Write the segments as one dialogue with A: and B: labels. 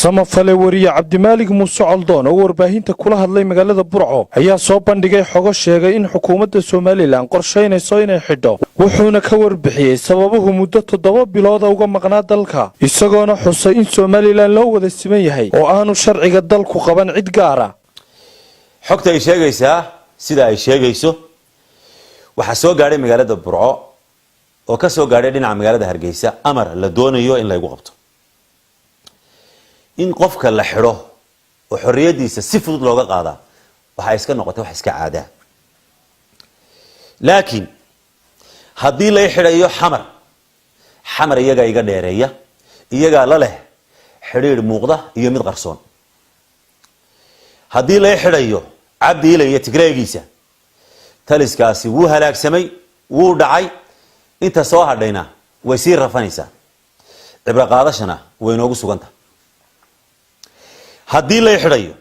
A: Samafale weriye Cabdimaalig Muuse Coldoon oo warbaahinta kula hadlay magaalada Burco ayaa soo bandhigay xogo sheegay in xukuumadda Somaliland qorshaynayso inay xidho, wuxuuna ka warbixiyey sababuhu muddo 7 bilooda uga maqnaa dalka, isagoona xusay in Somaliland loo wada siman yahay oo aanu sharciga dalku qaban cid gaara.
B: Xogta ay sheegaysaa, sida ay sheegayso, waxaa soo gaadhay magaalada Burco oo ka soo gaadhay dhinaca magaalada Hargeysa amar la doonayo in laygu qabto. In qofka la xidho oo xorriyaddiisa si fudud looga qaadaa waxaa iska noqotay wax iska caadaa. Laakiin haddii lay xidhayo Xamar, Xamar iyagaa iga dheereeya, iyagaa la leh xidhiidh muuqda iyo mid qarsoon. Haddii lay xidhayo Cabdi Ilay iyo Tigreegiisa, taliskaasi wuu halaagsamay, wuu dhacay, inta soo hadhayna way sii rafanaysaa, cibro qaadashana way inoogu sugantah. Haddii lay xidhayo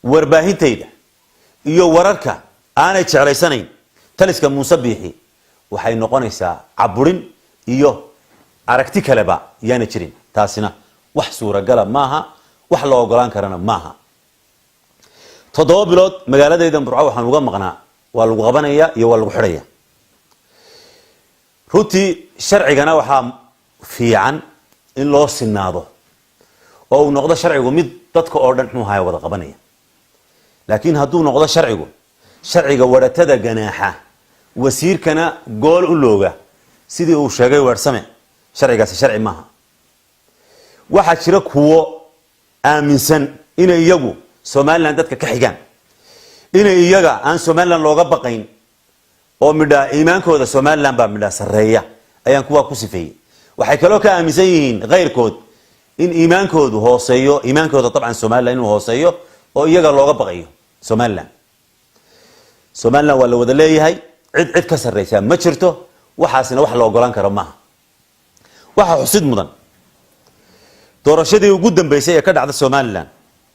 B: warbaahintayda iyo wararka aanay jeclaysanayn taliska Muuse Biixi, waxay noqonaysaa caburin iyo aragti kaleba yaana jirin. Taasina wax suuragala maaha, wax la ogolaan karana maaha. 7 bilood magaaladaydan Burco waxaan uga maqnaa waa lagu qabanaya iyo waa lagu xidhaya. Runtii sharcigana waxaa fiican in loo sinaado oo uu noqdo sharcigu mid dadka oo dhan muxuu haya wada qabanaya. Laakiin hadduu noqdo sharcigu sharciga waratada ganaaxa, wasiirkana gool u looga, sidii uu sheegay Weersame, sharcigaasi sharci maaha. Waxaa jira kuwo aaminsan inay iyagu Somaliland dadka ka xigaan, inay iyaga aan Somaliland looga baqayn, oo midhaa iimaankooda Somaliland baa midhaa sarreeya ayaan kuwaa ku sifeeyey. Waxay kaloo ka aaminsan yihiin kayrkood in iimaankoodu hooseeyo, iimaankooda dabcan Somaliland inuu hooseeyo oo iyaga looga baqayo Somaliland. Somaliland waa la wada leeyahay, cid cid ka sarreysaa ma jirto. Waxaasina wax la ogolaan karo maaha. Waxaa xusid mudan doorashadii ugu dambeysay ee ka dhacda Somaliland,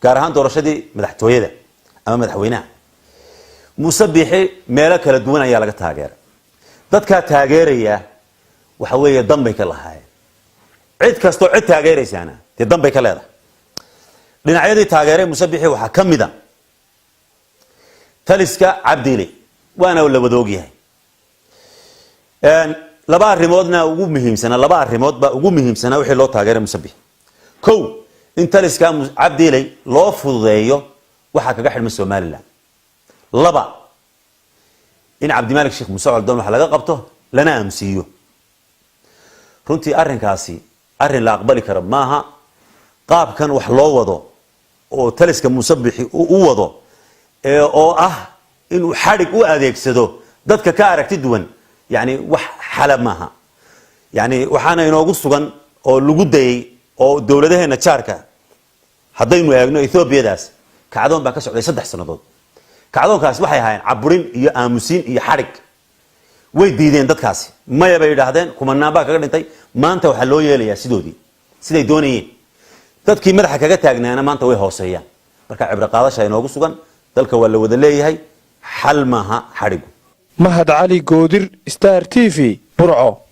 B: gaar ahaan doorashadii madaxtooyada ama madaxweynaha, Muuse Biixi meelo kala duwan ayaa laga taageeray. Dadkaa taageeraya waxa weeye dan bay ka lahaayeen. Cid kastoo cid taageeraysaana dee dan bay ka leedahay. Dhinacyadii taageeray Muuse Biixi waxaa ka mid a taliska Cabdiile, waana la wada ogyahay. Laba arrimoodna ugu muhiimsanaa, laba arrimood baa ugu muhiimsanaa wixii loo taageeray Muuse Biixi. Kow, in taliska Cabdiiley loo fududeeyo waxaa kaga xidhma Somaliland. Laba, in Cabdimalik Sheekh Muuse Coldoon wax laga qabto lana aamusiiyo. Runtii arrinkaasi arrin la aqbali karo maaha. Qaabkan wax loo wado oo taliska Muuse Bixi u wado oo ah inuu xadhig u adeegsado dadka ka aragti duwan, yani wax xala maaha. Yani waxaana inoogu sugan oo lagu dayay oo dowladaheena jaarka haddaynu eegno, Ethoobiyadaas kacdoon baa ka socday 3 sannadood. Kacdoonkaasi waxay ahaayeen caburin iyo aamusiin iyo xadhig. Way diideen dadkaasi, maya bay yidhaahdeen, kumanaan baa kaga dhintay. Maanta waxaa loo yeelayaa sidoodii, siday doonayeen. Dadkii madaxa kaga taagnaana maanta way hooseeyaan. Marka cibro qaadasha inoogu sugan, dalka waa la wada leeyahay, xal maaha xadhigu.
A: Mahad Cali Goodir, Star TV, Burco.